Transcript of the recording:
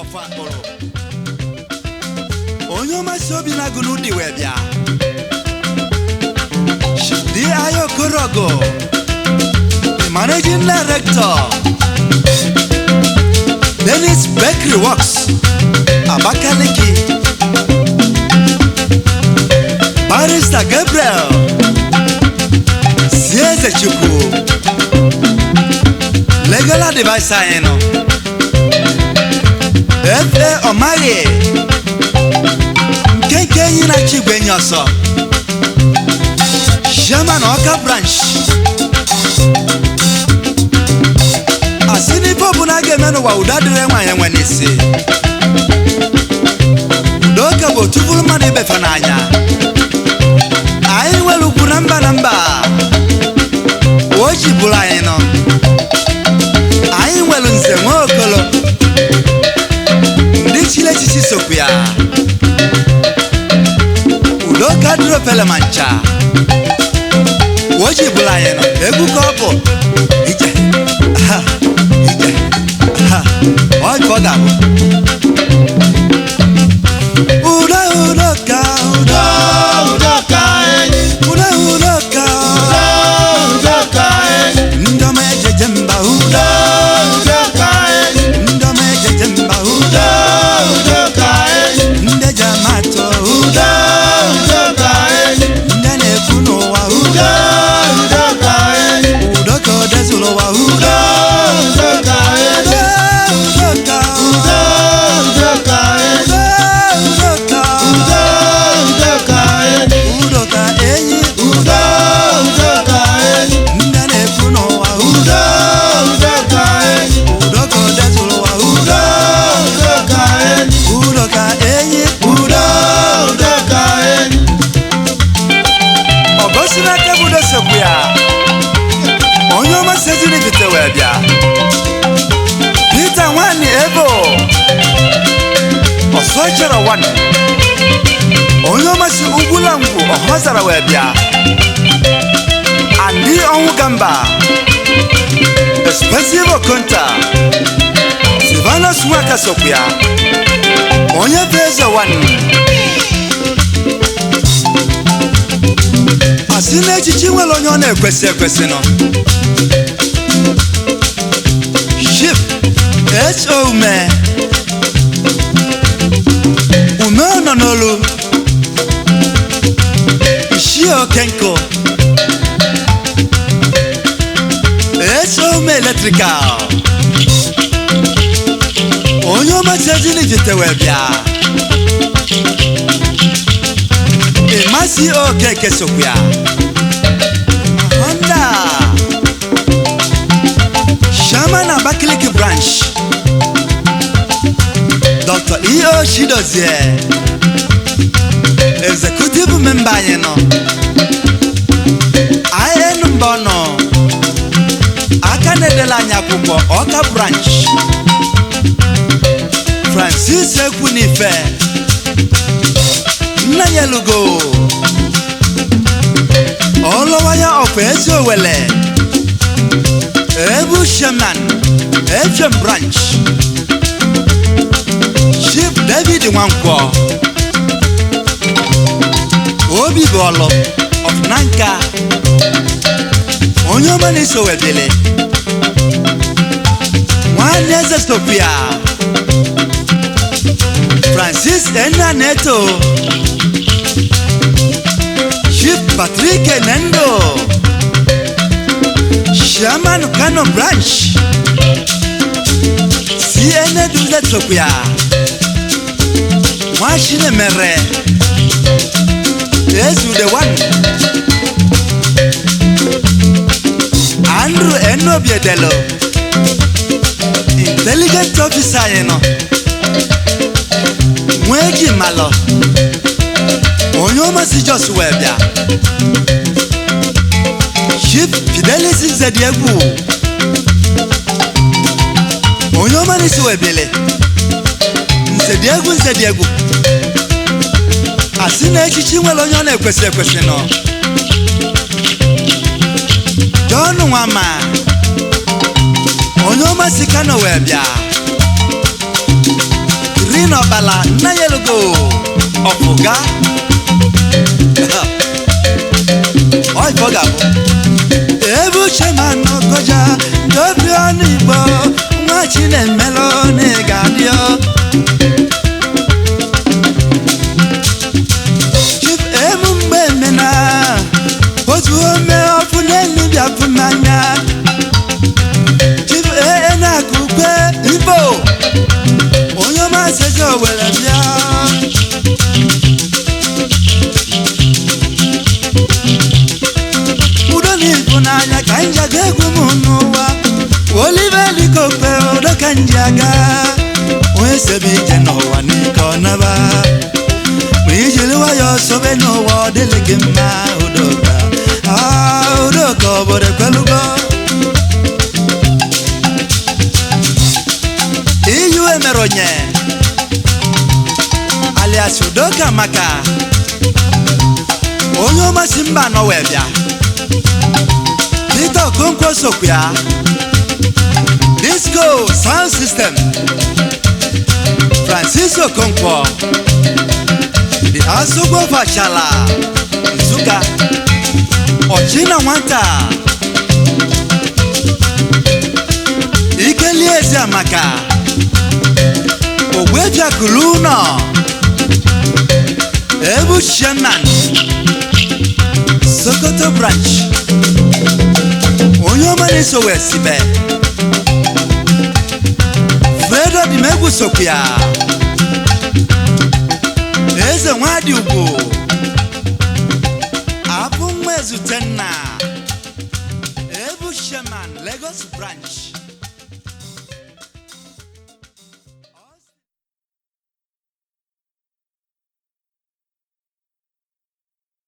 Ọfọ akpụrụ onye ọmasị obi na-agụ n'ụdị wee bịa. Di Ayo Okorogo, the managing director, Dennis Bakery Works, Abakaliki. Barrister Gabriel Sieze Chukwu, legal adviser anyị nọ. F.A. Ọmaghị nkenke enyi na-achị igwe enyi ọsọ, Chairman Ọka Branch. Asị n'ife ọbụla a ga-eme n'ụwa, udo adịrị nwaanyị nwe n'isi. Udo ka bụ otu bụrụ mmadụ ibefe n'anya. Anyị nwere ugwu na mba na mba o ji bụrụ anyị nọ. Anyị nwere nze nwaokolo, ndị chiri echichi sokwu ya. Udo ka dịrị ofele ma ncha o ji bụrụ anyị nọ. Egwu ka ọ bụ ije ha, ije ha, ọ ka ọ ga-abụ. Udo, udo ka udo. Udo ka enyi. Udo, udo ka Udo ka enyi. Ndị ọma ejeje mba, udo. Udo ka enyi. Ndị ọma ejeje mba, udo. Udo ka enyi. Ndị eji ama atụ, udo. Udo ka enyi. Ndị a na-ekwu n'ụwa, udo. Udo ka enyi. Udo ka o dezuru ụwa, udo. Udo ka enyi. Udo, udo ka Udo, udo ka enyi. Udo, udo ka Udo, udo ka enyi. Udo ka enyi. Udo, udo ka enyi. Ndị a na-ekwu n'ụwa, udo. Udo ka enyi. Udo ka o dezuru ụwa, udo. Udo ka enyi. Udo ka enyi. Udo, udo ka enyi. Ọ gosi n'aka bụ udo sokwu ya. Onye ọma seziri bite wee bịa. Peter nwanyị ebo ọsọ chọrọ nwanne, onye ọma si ugwula ngwu ọhọzara wee bịa. Andi ọnwụ gamba, Expensive Okonta, Silvanus Nwaka sokwu ya. Onye bụ eze nwanne asị na echichi nwere onye ọ na-ekwesị ekwesị nọ. Ship H.O. Ume, ume ọ nọ n'olu ishi okenko. H.O. Ume Electrical, onye ọmachi ejini jitewe bịa. Ịmasị Okeke sokwu ya. Honda Shaman, Abakaliki Branch. Dr. E.O. Chidozie, executive member anyị nọ. IN mbọ nọ aka na-edela anyị akwụkwọ, Ọka Branch. Francis Ekwunife, nna ya elugo ọlọwaya of Ezi Owele, Ebu Sheman, FM Branch. Chief David Nwankwọ, Obi Bọọlụ of Nanka, onye ọma na-eso webili nwanne eze Sofia. Francis Enaneto, Chief Patrick Nendo, Chairman Kano Branch. CNN Duze Sofia Nwachinemere Ezude One. Andrew Enobiedelo, intelligent officer anyị nọ. Nwee ji malọ, onye ọmasị Jos wee bịa. Chief Fidelis Nzediegwu, onye ọma n'isi wee bịele. Nzediegwu, Nzediegwu, asị na echichi nwere onye ọ na-ekwesị ekwesị nọ. John Nwama, onye ọma si Kano wee bịa. Green Ọbala Nnayelugo Ọfụga. Ọ ife ọ ga-abụ ebe uche ma nọkọja dobi ọnụ Igbo nwa Chinemelụ na ị ga-adịọ. Chief emu mgbe emena otu ome ọfụ n'elu bịa fụ n'anya. Chief ee na-akụ ukwe Igbo onye ọma sezi Owere bịa. Udo na ịfụnanya ka m ji aga egwu m n'ụwa. Olive Likokpe udo ka m ji aga. Onye sebe ije n'ụwa n'ike ọ naba, ma ijiri nwayọọ sobe n'ụwa ọ dịlị gị mma. Udoka, ah, udoka obodo ekwelugo. Iyu emeronye alias Udoka maka onye ọma si mba nọ wee bịa. Peter Okonkwo sokwu ya. Disco sound system Francis Okonkwo, the Asogbo Fachala Nsụka Ọchịna nwata Ikelie Eziamaka Ogbuefiakulu ụnọ Ebu Shenan Sokoto branch onye ọma na-eso wee sibe. Fredo Dimegwu sokwu ya. Eze nwadị ugwu Abụ nwa Ezutenna Ebu Sheman Lagos branch.